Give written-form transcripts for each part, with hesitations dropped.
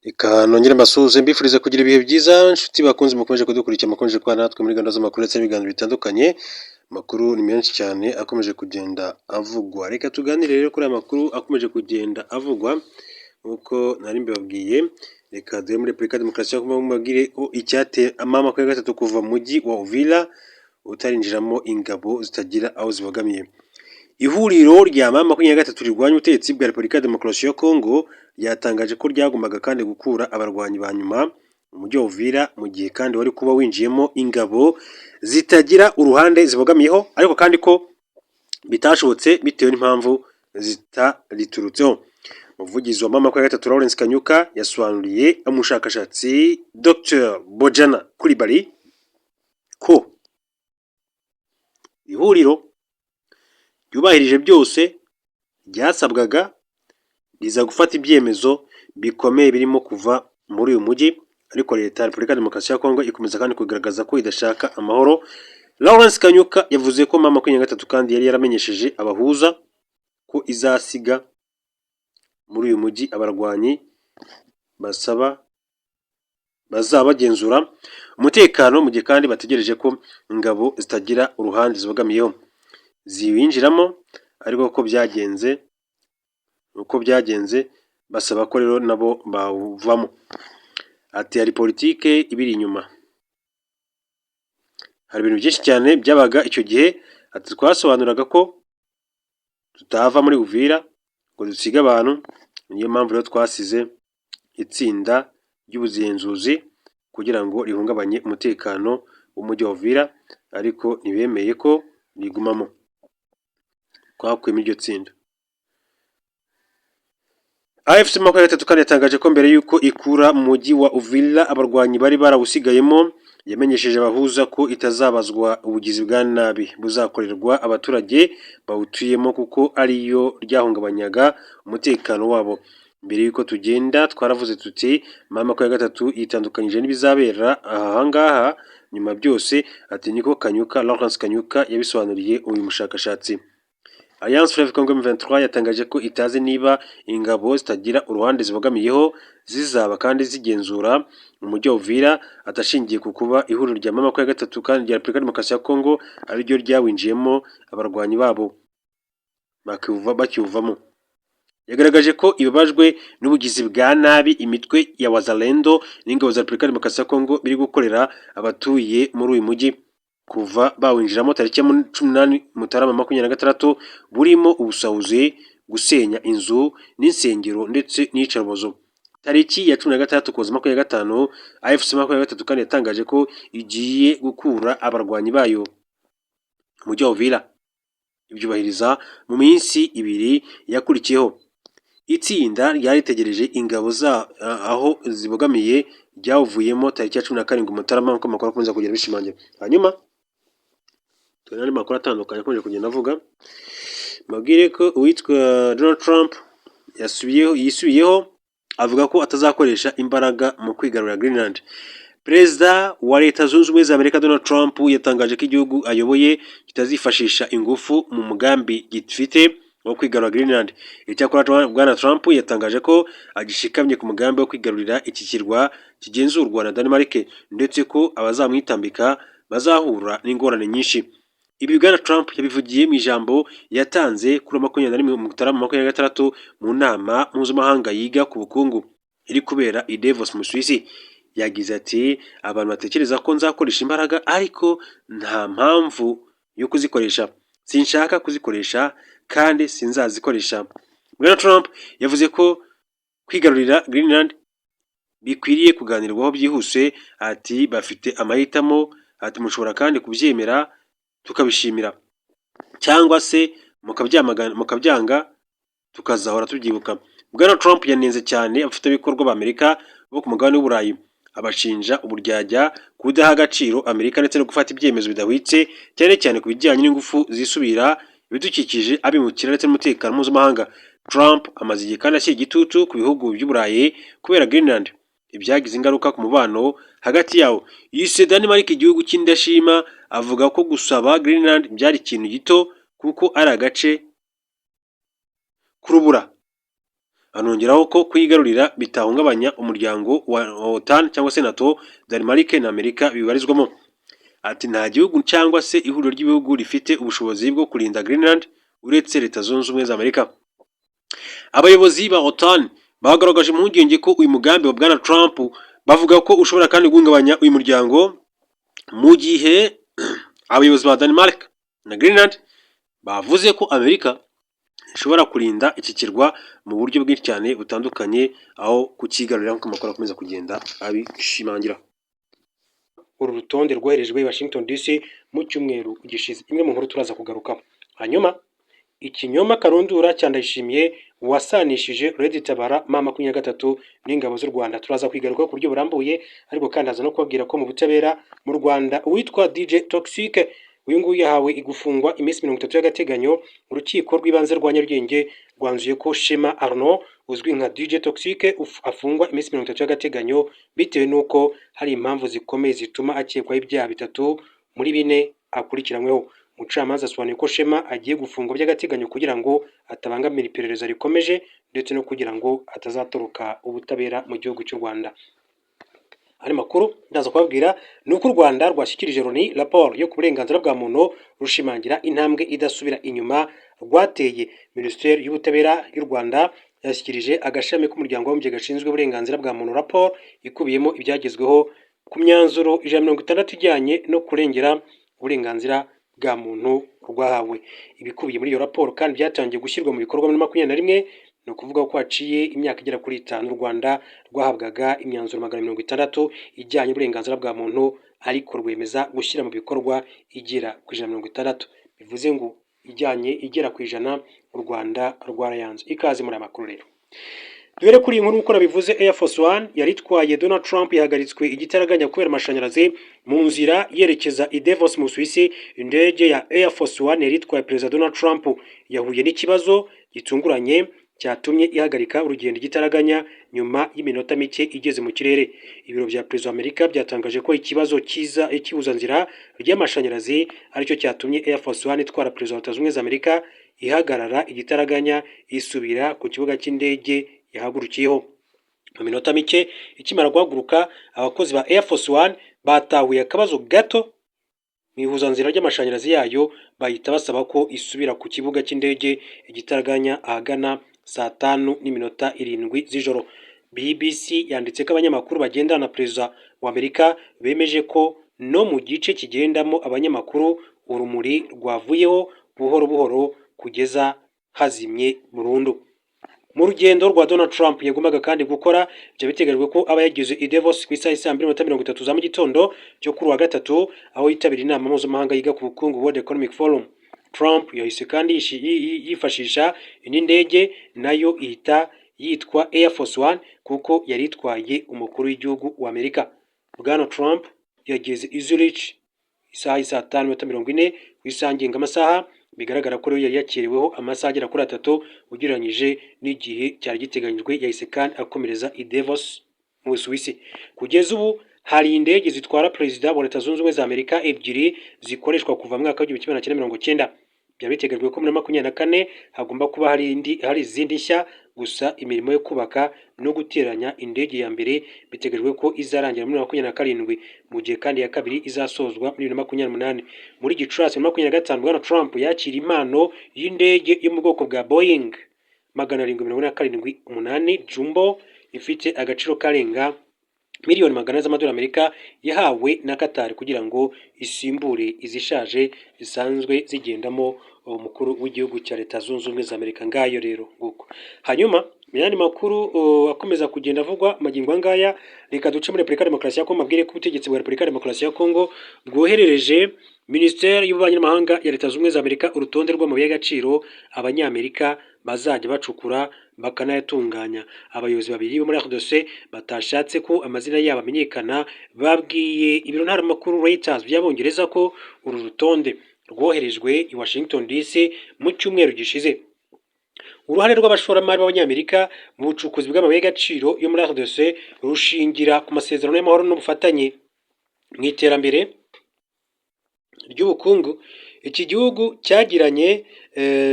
Reka nongere mbasuhuze, mbifurize kugira ibihe byiza, inshuti bakunze mukomeje kudukurikira, mukomeje kubana natwe muri gahunda z'amakuru ndetse n'ibiganiro bitandukanye. Amakuru ni menshi cyane akomeje kugenda avugwa. Reka tuganire rero kuri aya makuru akomeje kugenda avugwa nk'uko nari mbibabwiye. Reka duhere muri Repubulika ya Demokarasi ya Kongo, mbabwire ko icyateye M23 kuva mu mujyi wa Uvira utarinjiramo ingabo zitagira aho zibogamiye. Ihuriro rya M23 rirwanya ubutegetsi bwa Repubulika ya Demokarasi ya Kongo ryatangaje ko ryagombaga kandi gukura abarwanyi ba nyuma mu mujyi wa Uvira, mu gihe kandi wari kuba winjiyemo ingabo zitagira uruhande zibogamiyeho, ariko kandi ko bitashobotse bitewe n'impamvu zitariturutseho. Umuvugizi wa M23, Lawrence Kanyuka, yasobanuriye umushakashatsi Dr Bojana Coulibaly ko ihuriro ryubahirije byose ryasabwaga, riza gufata ibyemezo bikomeye birimo kuva muri uyu mujyi, ariko leta ya Repubulika ya Demokarasi ya Kongo ikomeza kandi kugaragaza ko idashaka amahoro. Lawrence Kanyuka yavuze ko M23 kandi yari yaramenyesheje abahuza ko izasiga muri uyu mujyi abarwanyi basaba bazaba bagenzura umutekano, mu gihe kandi bategereje ko ingabo zitagira uruhande zibogamiyeho ziwinjiramo, ariko ko byagenze uko byagenze, basaba ko rero nabo bawuvamo. Ati: "Hari politike ibiri inyuma, hari ibintu byinshi cyane byabaga icyo gihe." Ati: "Twasobanuraga ko tutava muri Uvira ngo dusige abantu, niyo mpamvu rero twasize itsinda ry'ubugenzuzi kugira ngo rihungabanye umutekano w'umujyi wa Uvira, ariko ntibemeye ko rigumamo, twakuyemo iryo tsinda." AFC 23 kandi yatangaje ko mbere y'uko ikura mu mujyi wa Uvira abarwanyi bari barawusigayemo, yamenyesheje abahuza ko itazabazwa ubugizi bwa nabi buzakorerwa abaturage bawutuyemo, kuko ariyo ryahungabanyaga umutekano wabo. "Mbere y'uko tugenda twaravuze tuti M23 yitandukanyije n'ibizabera aha ngaha nyuma byose." Ati niko Kanyuka, Lawrence Kanyuka, yabisobanuriye uyu mushakashatsi. Alliance Fleuve Congo M23 yatangaje ko itazi niba ingabo zitagira uruhande zibogamiyeho zizaba kandi zigenzura umujyi wa Uvira, atashingiye ku kuba ihuriro rya M23 kandi rya Repubulika Demokarasi ya Congo ariryo ryawinjiyemo abarwanyi babo bakiwuvamo. Yagaragaje ko ibabajwe n'ubugizi bwa nabi imitwe ya Wazalendo n'ingabo za Repubulika Demokarasi ya Congo biri gukorera abatuye muri uyu mujyi kuva bawinjiramo tariki ya 18 Mutarama 26, burimo ubusahuzi, gusenya inzu n'insengero ndetse n'iyicarubozo. Tariki ya 16 Ukuboza 25, AFC 23 kandi yatangaje ko igiye gukura abarwanyi bayo mu mujyi wa Uvira, ibyubahiriza mu minsi 2 yakurikiyeho. Itsinda ryari ritegereje ingabo za aho zibogamiye ryawuvuyemo tariki ya 17 Mutarama, nk'uko amakuru akomeza kugenda bishimangira. Hanyuma tubona n'andi makuru atandukanye akomeje kugenda avuga. Mbabwire ko uwitwa Donald Trump yasubiyeho, yisubiyeho, avuga ko atazakoresha imbaraga mu kwigarurira Greenland. Perezida wa Leta Zunze Ubumwe za Amerika, Donald Trump, yatangaje ko igihugu ayoboye kitazifashisha ingufu mu mugambi gifite wo kwigarurira Greenland. Icyakora Bwana Trump yatangaje ko agishikamye ku mugambi wo kwigarurira iki kirwa kigenzurwa na Denmark, ndetse ko abazamwitambika bazahura n'ingorane nyinshi. Ibi Bwana Trump yabivugiye mu ijambo yatanze kuri 21 Mutarama 26 mu nama mpuzamahanga yiga ku bukungu iri kubera i Davos mu Busuwisi. Yagize ati: "Abantu batekereza ko nzakoresha imbaraga, ariko nta mpamvu yo kuzikoresha, sinshaka kuzikoresha kandi sinzazikoresha." Bwana Trump yavuze ko kwigarurira Greenland bikwiriye kuganirwaho byihuse. Ati: "Bafite amahitamo." Ati: "Mushobora kandi kubyemera tukabishimira, cyangwa se mukabyanga tukazahora tubyibuka." Bwana Trump yanenze cyane abafatanyabikorwa b'Amerika bo ku mugabane w'Uburayi, abashinja uburyarya, kudaha agaciro Amerika ndetse no gufata ibyemezo bidahwitse, cyane cyane ku bijyanye n'ingufu zisubira, ibidukikije, abimukira ndetse n'umutekano mpuzamahanga. Trump amaze igihe kandi ashyira igitutu ku bihugu by'Uburayi kubera Greenland, ibyagize ingaruka ku mubano hagati yawo. Yise Denmark igihugu cy'indashima, avuga ko gusaba Greenland byari ikintu gito kuko ari agace k'urubura. Anongeraho ko kuyigarurira bitahungabanya umuryango wa OTAN cyangwa se NATO, Denmark na Amerika bibarizwamo. Ati: "Nta gihugu cyangwa se ihuriro ry'ibihugu rifite ubushobozi bwo kurinda Greenland uretse Leta Zunze Ubumwe za Amerika." Abayobozi ba OTAN bagaragaje impungenge ko uyu mugambi wa Bwana Trump, bavuga ko ushobora kandi guhungabanya uyu muryango, mu gihe abayobozi ba Denmark na Greenland bavuze ko Amerika ishobora kurinda iki kirwa mu buryo bwinshi cyane butandukanye aho kukigarurira, nk'uko amakuru akomeza kugenda abishimangira. Uru rutonde rwoherejwe Washington DC mu cyumweru gishize, imwe mu nkuru turaza kugarukaho. Hanyuma ikinyoma karundura cya Ndayishimiye wasanishije Red Tabara M23 n'ingabo z'u Rwanda, turaza kwigarukaho ku buryo burambuye. Ariko kandi aza no kubabwira ko mu butabera mu Rwanda, uwitwa DJ Toxic, uyu nguyu yahawe igufungwa iminsi 30 y'agateganyo. Urukiko rw'ibanze rwa Nyarugenge rwanzuye ko Shema Arnaud uzwi nka DJ Toxic afungwa iminsi 30 y'agateganyo, bitewe n'uko hari impamvu zikomeye zituma akekwaho ibyaha bitatu muri bine akurikiranyweho. Umucamanza asobanuye ko Shema agiye gufungwa by'agateganyo kugira ngo atabangamira iperereza rikomeje, ndetse no kugira ngo atazatoroka ubutabera mu gihugu cy'u Rwanda. Andi makuru ndaza kubabwira ni uko u Rwanda rwashyikirije Loni raporo yo ku burenganzira bwa muntu, rushimangira intambwe idasubira inyuma rwateye. Minisiteri y'Ubutabera y'u Rwanda yashyikirije agashami k'Umuryango w'Abibumbye gashinzwe uburenganzira bwa muntu raporo ikubiyemo ibyagezweho ku myanzuro 160 ijyanye no kurengera uburenganzira bwa muntu rwahawe. Ibikubiye muri iyo raporo kandi byatangiye gushyirwa mu bikorwa muri 21, ni ukuvuga ko haciye imyaka igera kuri 5. U Rwanda rwahabwaga imyanzuro 160 ijyanye n'uburenganzira bwa muntu, ariko rwemeza gushyira mu bikorwa igera ku 160, bivuze ngo ijyanye igera ku 100 u Rwanda rwarayanze. Ikaze muri aya makuru rero. Duhere kuri iyi nkuru. Nk'uko nabivuze, Air Force One yari itwaye Donald Trump yahagaritswe igitaraganya kubera amashanyarazi mu nzira yerekeza i Davos mu Busuwisi. Indege ya Air Force One yari itwaye Perezida Donald Trump yahuye n'ikibazo gitunguranye cyatumye ihagarika urugendo igitaraganya nyuma y'iminota mike igeze mu kirere. Ibiro bya Perezida wa Amerika byatangaje ko ikibazo kiza cy'ihuzanzira ry'amashanyarazi aricyo cyatumye Air Force One itwara Perezida wa Leta Zunze Ubumwe za Amerika ihagarara igitaraganya, isubira ku kibuga cy'indege yahagurukiyeho. Mu minota mike ikimara guhaguruka, abakozi ba Air Force One batahuye akabazo gato mu ihuzanzira ry'amashanyarazi yayo, bahita basaba ko isubira ku kibuga cy'indege igitaraganya ahagana saa 5:07 z'ijoro. BBC yanditse ko abanyamakuru bagendana na Perezida wa Amerika bemeje ko no mu gice kigendamo abanyamakuru urumuri rwavuyeho buhoro buhoro kugeza hazimye burundu. Mu rugendo rwa Donald Trump yagombaga kandi gukora, byaba biteganyijwe ko aba yageze i Davos ku isaha saa 2:30 za mu gitondo cyo kuri wa gatatu, aho yitabira inama mpuzamahanga yiga ku bukungu, World Economic Forum. Trump yahise kandi yifashisha indi ndege nayo ihita yitwa Air Force One kuko yari itwaye umukuru w'igihugu wa Amerika. Bwana Trump yageze i Zurich isaha saa 5:40 ku isaha ngengamasaha. Bigaragara ko rero yari yakereweho amasaha agera kuri 3 ugereranyije n'igihe cyari giteganyijwe. Yahise kandi akomereza i Davos mu Busuwisi. Kugeza ubu hari indege zitwara Perezida wa Leta Zunze Ubumwe za Amerika ebyiri zikoreshwa kuva mu mwaka w'1990. Byaba biteganyijwe ko muri 24 hagomba kuba hari indi, hari izindi nshya. Gusa imirimo yo kubaka no guteranya indege ya mbere biteganyijwe ko izarangira muri 27, mu gihe kandi iya kabiri izasozwa muri 2028. Muri Gicurasi 2025, Bwana Trump yakira impano y'indege yo mu bwoko bwa Boeing 747-8 Jumbo ifite agaciro karenga miliyoni 400 z'amadolari Amerika, yahawe na Qatar kugira ngo isimbure izishaje zisanzwe zigendamo umukuru w'igihugu cya Leta Zunze Ubumwe za Amerika. Ngayo rero nguko. Hanyuma mu yandi makuru akomeza kugenda avugwa magingo ngaya, reka duce muri Repubulika Demokarasi ya Kongo. Mabwire ko ubutegetsi bwa Repubulika Demokarasi ya Kongo bwoherereje Minisiteri y'Ububanyi n'Amahanga ya Leta Zunze Ubumwe za Amerika urutonde rw'amabuye y'agaciro Abanyamerika bazajya bacukura bakanayatunganya. Abayobozi babiri bo muri RDC batashatse ko amazina yabo amenyekana babwiye ibiro ntaramakuru Reuters by'Abongereza ko uru rutonde rwoherejwe i Washington DC mu cyumweru gishize. Uruhare rw'abashoramari b'Abanyamerika mu bucukuzi bw'amabuye y'agaciro yo muri RDC rushingira ku masezerano y'amahoro n'ubufatanye mu iterambere ry'ubukungu. Iki gihugu cyagiranye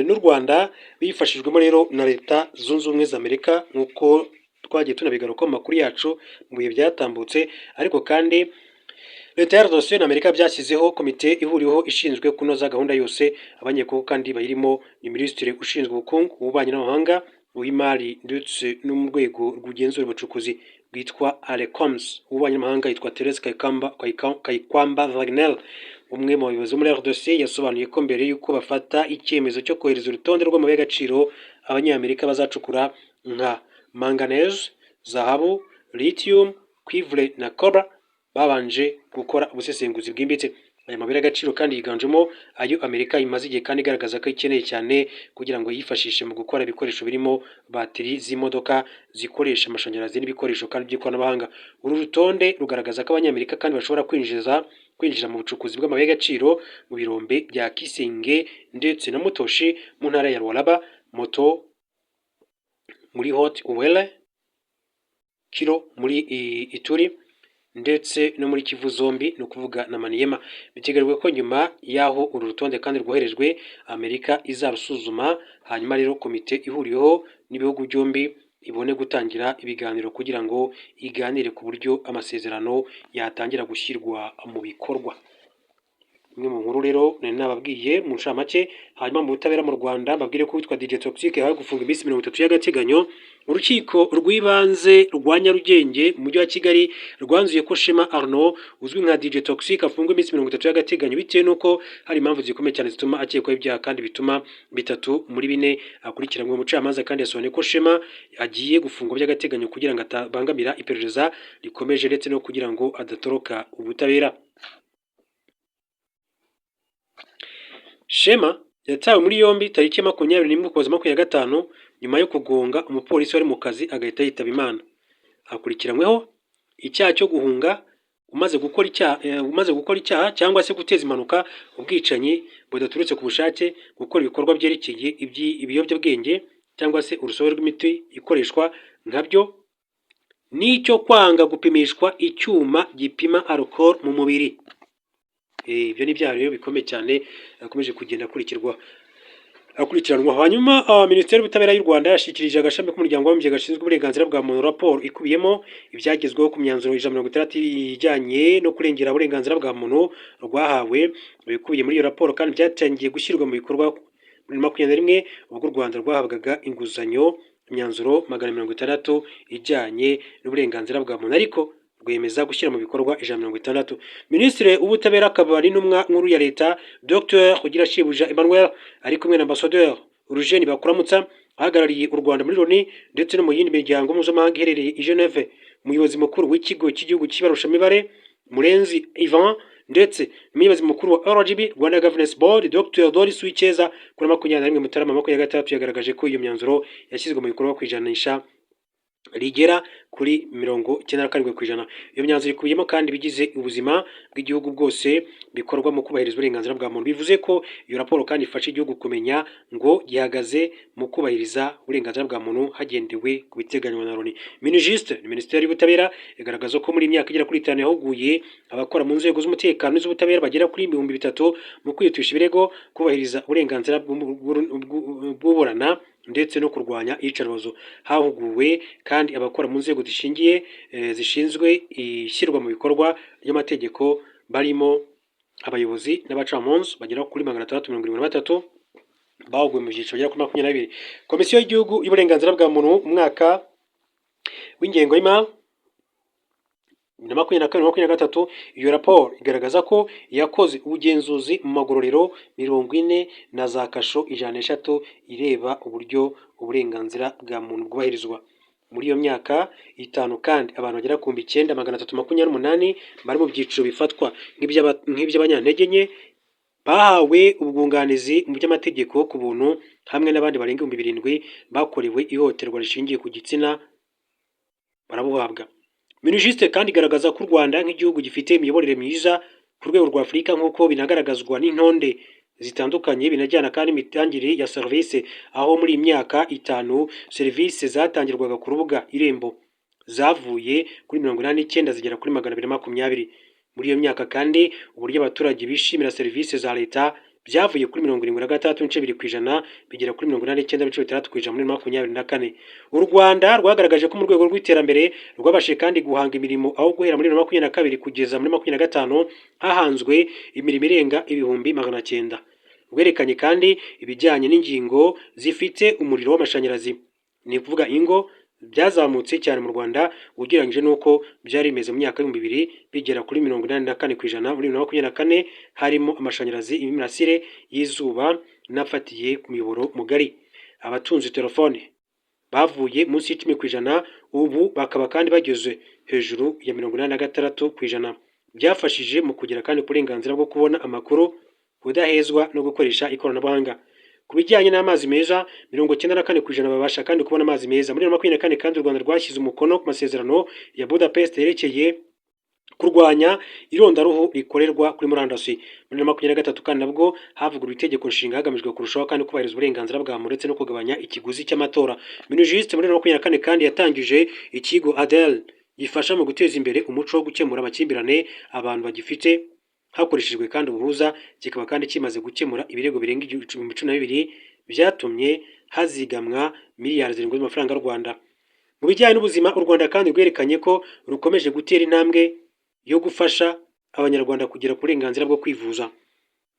n'u Rwanda bifashijwemo rero na Leta Zunze Ubumwe za Amerika, nk'uko twagiye tunabigaruka mu makuru yacu mu bihe byatambutse. Ariko kandi Leta ya RDC na Amerika byashyizeho komite ihuriweho ishinzwe kunoza gahunda yose. Abanyekongo kandi bayirimo ni Minisitiri ushinzwe ubukungu, ububanyi n'amahanga, uw'imari ndetse no mu rwego rugenzura ubucukuzi bwitwa Arecoms. Ububanyi n'amahanga yitwa Therese Kayikwamba Wagner. Umwe mu bayobozi bo muri RDC yasobanuye ko mbere y'uko bafata icyemezo cyo kohereza urutonde rw'amabuye y'agaciro Abanyamerika bazacukura nka manganese, zahabu, lithium, cuivre na cobalt, babanje gukora ubusesenguzi bwimbitse. Aya mabuye y'agaciro kandi yiganjemo ayo Amerika imaze igihe kandi igaragaza ko ikeneye cyane kugira ngo yifashishe mu gukora ibikoresho birimo batiri z'imodoka zikoresha amashanyarazi n'ibikoresho kandi by'ikoranabuhanga. Uru rutonde rugaragaza ko Abanyamerika kandi bashobora kwinjira mu bucukuzi bw'amabuye y'agaciro mu birombe bya Kisenge ndetse na Mutoshi mu ntara ya Lualaba, Moto muri Haut Uele, Kilo muri Ituri ndetse no muri Kivu zombi, ni ukuvuga na Maniema. Biteganyijwe ko nyuma y'aho uru rutonde kandi rwoherejwe, Amerika izarusuzuma, hanyuma rero komite ihuriweho n'ibihugu byombi ibone gutangira ibiganiro kugira ngo iganire ku buryo amasezerano yatangira gushyirwa mu bikorwa. Imwe mu nkuru rero nari nababwiye mu ncamake. Hanyuma mu butabera mu Rwanda, mbabwire ko witwa DJ Toxic yahawe gufunga iminsi 30 y'agateganyo. Urukiko rw'ibanze rwa Nyarugenge mu mujyi wa Kigali rwanzuye ko Shema Arnaud uzwi nka DJ Toxic afungwa iminsi 30 y'agateganyo, bitewe n'uko hari impamvu zikomeye cyane zituma akekwaho ibyaha kandi bituma bitatu muri bine akurikiranywe. Umucamanza kandi yasobanuye ko Shema agiye gufungwa by'agateganyo kugira ngo atabangamira iperereza rikomeje ndetse no kugira ngo adatoroka ubutabera. Shema yatawe muri yombi tariki 21 Ukuboza 25 nyuma yo kugonga umupolisi wari mu kazi agahita yitaba Imana. Akurikiranyweho icyaha cyo guhunga umaze gukora icyaha cyangwa se guteza impanuka, ubwicanyi budaturutse ku bushake, gukora ibikorwa byerekeye ibiyobyabwenge cyangwa se urusobe rw'imiti ikoreshwa nkabyo, n'icyo kwanga gupimishwa icyuma gipima alcool mu mubiri. Ibyo ni ibyaha rero bikomeye cyane akomeje kugenda akurikiranwa. Hanyuma Minisiteri y'Ubutabera y'u Rwanda yashyikirije agashami k'Umuryango w'Abibumbye gashinzwe uburenganzira bwa muntu raporo ikubiyemo ibyagezweho ku myanzuro 160 ijyanye no kurengera uburenganzira bwa muntu rwahawe. Ibikubiye muri iyo raporo kandi byatangiye gushyirwa mu bikorwa muri 21 ubwo u Rwanda rwahabwaga inguzanyo imyanzuro 160 ijyanye n'uburenganzira bwa muntu, ariko rwemeza gushyira mu bikorwa 160. Minisitiri w'Ubutabera akaba n'intumwa nkuru ya Leta, Dr Ugirashebuja Emmanuel, ari kumwe na Ambasaderi Urujeni Bakuramutsa ahagarariye u Rwanda muri Loni ndetse no mu yindi miryango mpuzamahanga iherereye i Geneve, umuyobozi mukuru w'Ikigo cy'Igihugu cy'Ibarurishamibare, Murenzi Ivan, ndetse n'umuyobozi mukuru wa RGB, Rwanda Governance Board, Dr Doris Uwicyeza, kuri 21 Mutarama 26, yagaragaje ko iyo myanzuro yashyizwe mu bikorwa ku ijanisha rigera kuri 97%. Iyo myanzuro ikubiyemo kandi ibigize ubuzima bw'igihugu bwose bikorwa mu kubahiriza uburenganzira bwa muntu. Bivuze ko iyo raporo kandi ifasha igihugu kumenya ngo gihagaze mu kubahiriza uburenganzira bwa muntu hagendewe ku biteganywa na Loni. Minijust ni Minisiteri y'Ubutabera igaragaza ko muri iyi myaka igera kuri 5 yahuguye abakora mu nzego z'umutekano n'iz'ubutabera bagera kuri 3000 mu kwihutisha ibirego, kubahiriza uburenganzira bw'uburana ndetse no kurwanya iyicarubozo. Hahuguwe kandi abakora mu nzego zishingiye zishinzwe ishyirwa mu bikorwa ry'amategeko, barimo abayobozi n'abacamanza bagera kuri 673 bahuguwe mu byiciro bigera kuri 22. Komisiyo y'Igihugu y'Uburenganzira bwa Muntu mu mwaka w'ingengo y'imari 2022 23, iyo raporo igaragaza ko yakoze ubugenzuzi mu magororero 40 na za kasho 103, ireba uburyo uburenganzira bwa muntu bwubahirizwa. Muri iyo myaka 5 kandi abantu bagera ku 9328 bari mu byiciro bifatwa nk'iby'abanyantege nke bahawe ubwunganizi mu by'amategeko ku buntu, hamwe n'abandi barenga 7000 bakorewe ihohoterwa rishingiye ku gitsina barabuhabwa. Minijust kandi igaragaza ko u Rwanda nk'igihugu gifite imiyoborere myiza ku rwego rwa Afurika, nk'uko binagaragazwa n'intonde zitandukanye, binajyana kandi imitangire ya serivisi, aho muri iyi myaka 5 serivisi zatangirwaga ku rubuga Irembo zavuye kuri 89 zigera kuri 220. Muri iyo myaka kandi uburyo abaturage bishimira serivisi za Leta Byavuye kuri 76.2% bigera kuri 89.6% muri 24. U Rwanda rwagaragaje ko mu rwego rw'iterambere rwabashije kandi guhanga imirimo, aho guhera muri 2022 kugeza muri 25 hahanzwe imirimo irenga 900,000. Rwerekanye kandi ibijyanye n'ingingo zifite umuriro w'amashanyarazi, ni ukuvuga ingo, byazamutse cyane mu Rwanda ugereranyije n'uko byari bimeze mu myaka 2000, bigera kuri 84% muri 2024. Harimo amashanyarazi, imirasire y'izuba n'afatiye ku muyoboro mugari. Abatunze telefone bavuye munsi ya 10%, ubu bakaba kandi bageze hejuru ya 86%. Byafashije mu kugera kandi ku burenganzira bwo kubona amakuru, kudahezwa no gukoresha ikoranabuhanga. Ku bijyanye n'amazi meza, 94% babasha kandi kubona amazi meza. Muri 2024 kandi u Rwanda rwashyize umukono ku masezerano ya Budapest yerekeye kurwanya irondaruhu rikorerwa kuri murandasi. Muri 2023 kandi nabwo havuguruwe itegeko nshinga hagamijwe kurushaho kandi kubahiriza uburenganzira bwa muntu ndetse no kugabanya ikiguzi cy'amatora. Minijust muri 2024 kandi yatangije ikigo ADEL gifasha mu guteza imbere umuco wo gukemura amakimbirane abantu bagifite hakoreshejwe kandi ubuhuza, kikaba kandi kimaze gukemura ibirego birenga 12,000, byatumye hazigamwa miliyari 7 z'amafaranga y'u Rwanda. Mu bijyanye n'ubuzima, u Rwanda kandi rwerekanye ko rukomeje gutera intambwe yo gufasha Abanyarwanda kugera ku burenganzira bwo kwivuza.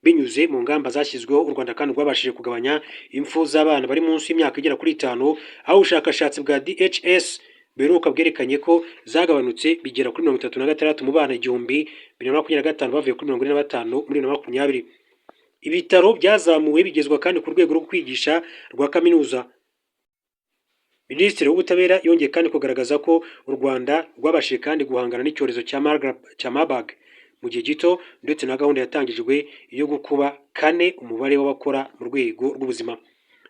Binyuze mu ngamba zashyizweho, u Rwanda kandi rwabashije kugabanya impfu z'abana bari munsi y'imyaka igera kuri 5, aho ubushakashatsi bwa DHS buheruka bwerekanye ko zagabanutse bigera kuri 36 mu bana 1000 2025, bavuye kuri 45 muri 2020. Ibitaro byazamuwe bigezwa kandi ku rwego rwo kwigisha rwa kaminuza. Minisitiri w'Ubutabera yongeye kandi kugaragaza ko u Rwanda rwabashije kandi guhangana n'icyorezo cya Marburg mu gihe gito, ndetse na gahunda yatangijwe yo gukuba kane umubare w'abakora mu rwego rw'ubuzima.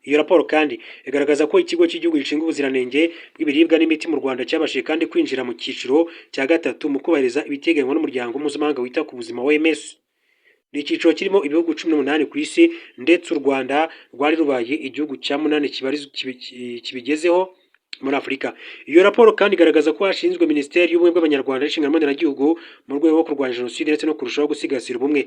Iyo raporo kandi igaragaza ko Ikigo cy'Igihugu gishinzwe Ubuziranenge bw'Ibiribwa n'Imiti mu Rwanda cyabashije kandi kwinjira mu cyiciro cya gatatu mu kubahiriza ibiteganywa n'Umuryango Mpuzamahanga wita ku Buzima, OMS. Ni icyiciro kirimo ibihugu 18 ku isi, ndetse u Rwanda rwari rubaye igihugu cya munani kibigezeho muri Afurika. Iyo raporo kandi igaragaza ko hashinzwe Minisiteri y'Ubumwe bw'Abanyarwanda n'Inshingano Mboneragihugu mu rwego rwo kurwanya jenoside ndetse no kurushaho gusigasira ubumwe.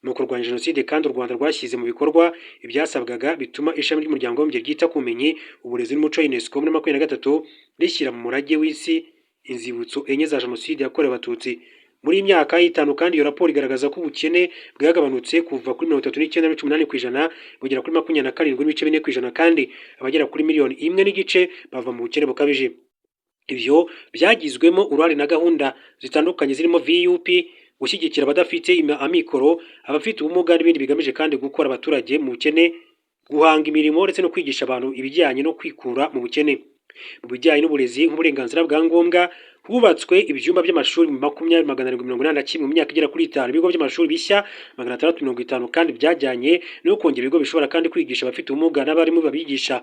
Mu kurwanya jenoside kandi u Rwanda rwashyize mu bikorwa ibyasabwaga, bituma Ishami ry'Umuryango w'Abibumbye ryita ku Bumenyi, Uburezi n'Umuco, UNESCO, muri 23 rishyira mu murage w'isi inzibutso enye za jenoside yakorewe Abatutsi. Muri iyi myaka 5 kandi iyo raporo igaragaza ko ubukene bwagabanutse kuva kuri 39.8% bugera kuri 27.4%, kandi abagera kuri miliyoni 1.5 bava mu bukene bukabije. Ibyo byagizwemo uruhare na gahunda zitandukanye zirimo VUP, gushyigikira abadafite amikoro, abafite ubumuga n'ibindi, bigamije kandi gukura abaturage mu bukene, guhanga imirimo ndetse no kwigisha abantu ibijyanye no kwikura mu bukene. Mu bijyanye n'uburezi nk'uburenganzira bwa ngombwa, hubatswe ibyumba by'amashuri 781 mu myaka igera kuri 5, ibigo by'amashuri bishya 650, kandi byajyanye no kongera ibigo bishobora kandi kwigisha abafite ubumuga n'abarimu babigisha.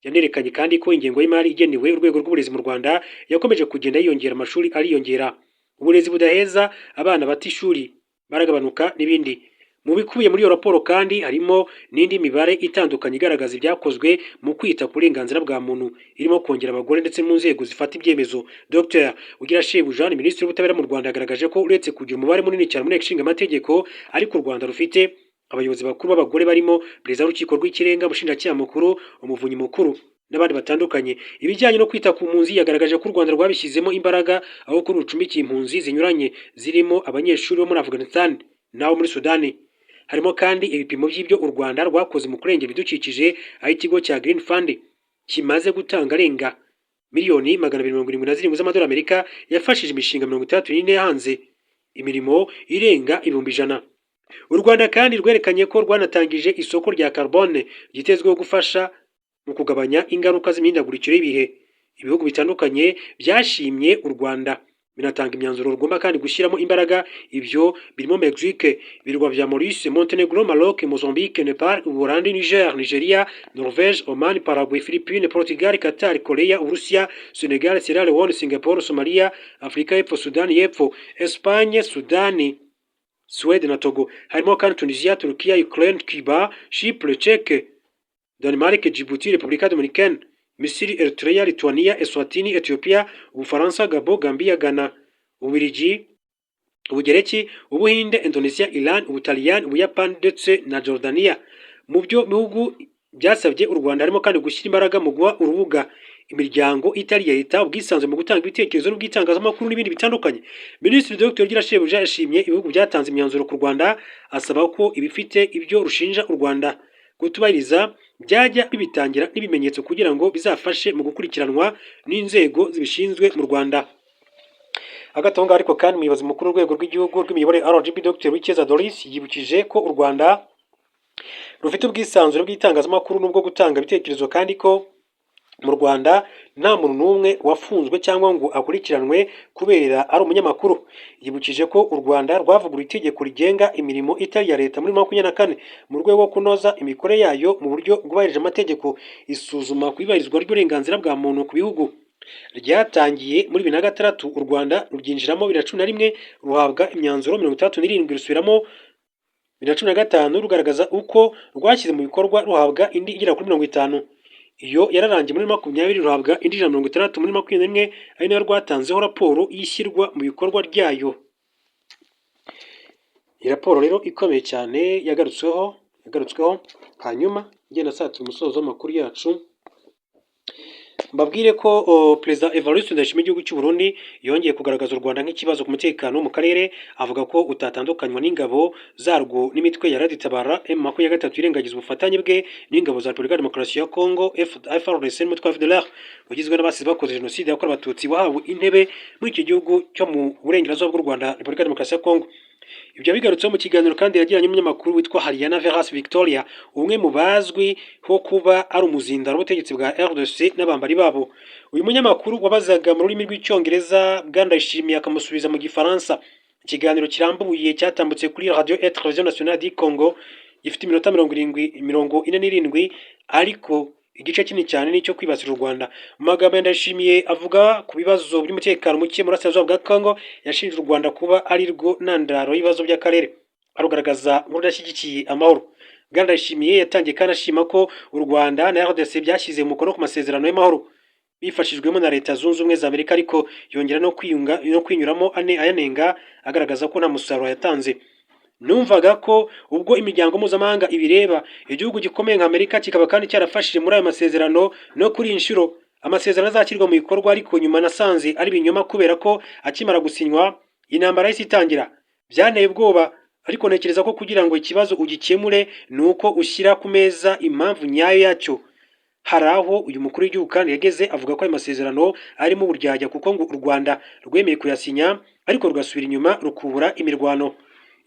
Yanerekanye kandi ko ingengo y'imari igenewe urwego rw'uburezi mu Rwanda yakomeje kugenda yiyongera, amashuri ariyongera, uburezi budaheza, abana bata ishuri baragabanuka n'ibindi. Mu bikubiye muri iyo raporo kandi harimo n'indi mibare itandukanye igaragaza ibyakozwe mu kwita ku burenganzira bwa muntu, irimo kongera abagore ndetse mu nzego zifata ibyemezo. Dr Ugirashebuja ni Minisitiri w'Ubutabera mu Rwanda, yagaragaje ko uretse kugira umubare munini cyane mu Nteko Ishinga Amategeko, ariko u Rwanda rufite abayobozi bakuru b'abagore barimo Perezida w'Urukiko rw'Ikirenga, Umushinjacyaha Mukuru, Umuvunyi Mukuru n'abandi batandukanye. Ibijyanye no kwita ku mpunzi, yagaragaje ko u Rwanda rwabishyizemo imbaraga, aho kuri rucumbikiye impunzi zinyuranye zirimo abanyeshuri bo muri Afghanistan n'abo muri Sudani. Harimo kandi ibipimo by'ibyo u Rwanda rwakoze mu kurengera ibidukikije, aho ikigo cya Green Fund kimaze gutanga arenga miliyoni 277 z'amadolari Amerika, yafashije imishinga 64 yahanze imirimo irenga 100,000. U Rwanda kandi rwerekanye ko rwanatangije isoko rya carbone ryitezweho gufasha mu kugabanya ingaruka z'imihindagurikire y'ibihe. Ibihugu bitandukanye byashimye u Rwanda, binatanga imyanzuro rugomba kandi gushyiramo imbaraga. Ibyo birimo Mexique, ibirwa bya Maurice, Montenegro, Maroc, Mozambique, Nepal, Ubuholandi, Niger, Nigeria, Norvège, Oman, Paraguay, Philippines, Portugal, Qatar, Korea, Uburusiya, Senegal, Sierra Leone, Singapore, Somalia, Afurika y'Epfo, Sudani y'Epfo, Espagne, Sudani, Suède na Togo. Harimo kandi Tunisia, Turkiya, Ukraine, Cuba, Chypre, Tchèque, Denmark, Djibouti, Repubulika Dominicaine, Misiri, Eritrea, Lithuania, Eswatini, Ethiopia, Ubufaransa, Gabon, Gambia, Ghana, Ububiligi, Ubugereki, Ubuhinde, Indonesia, Iran, Ubutaliyani, Ubuyapani ndetse na Jordania. Mu byo bihugu byasabye u Rwanda harimo kandi gushyira imbaraga mu guha urubuga imiryango itari iya leta, ubwisanzure mu gutanga ibitekerezo n'ubw'itangazamakuru n'ibindi bitandukanye. Minisitiri Dr Ugirashebuja yashimye ibihugu byatanze imyanzuro ku Rwanda, asaba ko ibifite ibyo rushinja u Rwanda kutubahiriza byajya bibitangira n'ibimenyetso kugira ngo bizafashe mu gukurikiranwa n'inzego zibishinzwe mu Rwanda. Hagati aho ngaho ariko kandi, umuyobozi mukuru w'urwego rw'igihugu rw'imiyoborere, RGB, Dr Uwicyeza Doris, yibukije ko u Rwanda rufite ubwisanzure bw'itangazamakuru n'ubwo gutanga ibitekerezo, kandi ko mu Rwanda nta muntu n'umwe wafunzwe cyangwa ngo akurikiranwe kubera ari umunyamakuru. Yibukije ko u Rwanda rwavuguruye itegeko rigenga imirimo itari iya leta muri 24 mu rwego rwo kunoza imikorere yayo mu buryo bwubahirije amategeko. Isuzuma ku iyubahirizwa ry'uburenganzira bwa muntu ku bihugu ryatangiye muri 2006, u Rwanda ruryinjiramo 2011, ruhabwa imyanzuro 67, rusubiramo 2015 rugaragaza uko rwashyize mu bikorwa, ruhabwa indi igera kuri 50. Iyo yararangiye muri 20, ruhabwa indi 160 muri 21, ari nayo rwatanzeho raporo y'ishyirwa mu bikorwa ryayo. Iyi raporo rero ikomeye cyane yagarutsweho. Hanyuma ngenda nsatira umusozo w'amakuru yacu, mbabwire ko Perezida Evariste Ndayishimiye w'igihugu cy'u Burundi yongeye kugaragaza u Rwanda nk'ikibazo ku mutekano mu karere, avuga ko utatandukanywa n'ingabo zarwo n'imitwe ya RED-Tabara M23, irengagiza ubufatanye bwe n'ingabo za Repubulika ya Demokarasi ya Congo, FARDC, n'umutwe wa FDLR ugizwe n'abasize bakoze jenoside yakorewe Abatutsi, wahawe intebe muri icyo gihugu cyo mu burengerazuba bw'u Rwanda, Repubulika ya Demokarasi ya Congo. Ibyo bigarutseho mu kiganiro kandi yagiranye n'umunyamakuru witwa Hariana Veras Victoria, umwe mu bazwi ho kuba ari umuzindaro w'ubutegetsi bwa RDC n'abambari babo. Uyu munyamakuru wabazaga mu rurimi rw'Icyongereza, Bwana Ndayishimiye akamusubiza mu Gifaransa. Ikiganiro kirambuye cyatambutse kuri Radio et Télévision Nationale du Congo, gifite iminota 70, 47, ariko igice kinini cyane nicyo kwibasira u Rwanda. Mu magambo ya Ndayishimiye avuga ku bibazo by'umutekano muke mu burasirazuba bwa Congo, yashinje u Rwanda kuba ari rwo ntandaro y'ibibazo by'akarere, arugaragaza nk'urudashyigikiye amahoro. Bwana Ndayishimiye yatangiye kandi ashima ko u Rwanda na RDC byashyize umukono ku masezerano y'amahoro bifashijwemo na Leta Zunze Ubumwe za Amerika, ariko yongera no kwiyunga no kwinyuramo ane ayanenga, agaragaza ko nta musaruro yatanze. "Numvaga ko ubwo imiryango mpuzamahanga ibireba, igihugu gikomeye nka Amerika kikaba kandi cyarafashije muri ayo masezerano, no kuri iyi nshuro amasezerano azashyirwa mu bikorwa, ariko nyuma nasanze ari ibinyoma, kubera ko akimara gusinywa intambara yahise itangira. Byanteye ubwoba, ariko ntekereza ko kugira ngo ikibazo ugikemure ni uko ushyira ku meza impamvu nyayo yacyo." Hari aho uyu mukuru w'igihugu kandi yageze avuga ko ayo masezerano arimo uburyarya, kuko ngo u Rwanda rwemeye kuyasinya ariko rugasubira inyuma rukubura imirwano.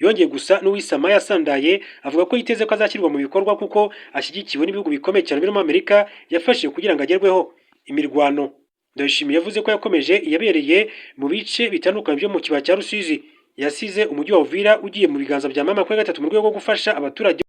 Yongeye gusa n'uwisama yasandaye, avuga ko yiteze ko azashyirwa mu bikorwa kuko ashyigikiwe n'ibihugu bikomeye cyane birimo Amerika yafashije kugira ngo agerweho. Imirwano Ndayishimiye yavuze ko yakomeje yabereye mu bice bitandukanye byo mu kibaya cya Rusizi, yasize umujyi wa Uvira ugiye mu biganza bya M23 mu rwego rwo gufasha abaturage.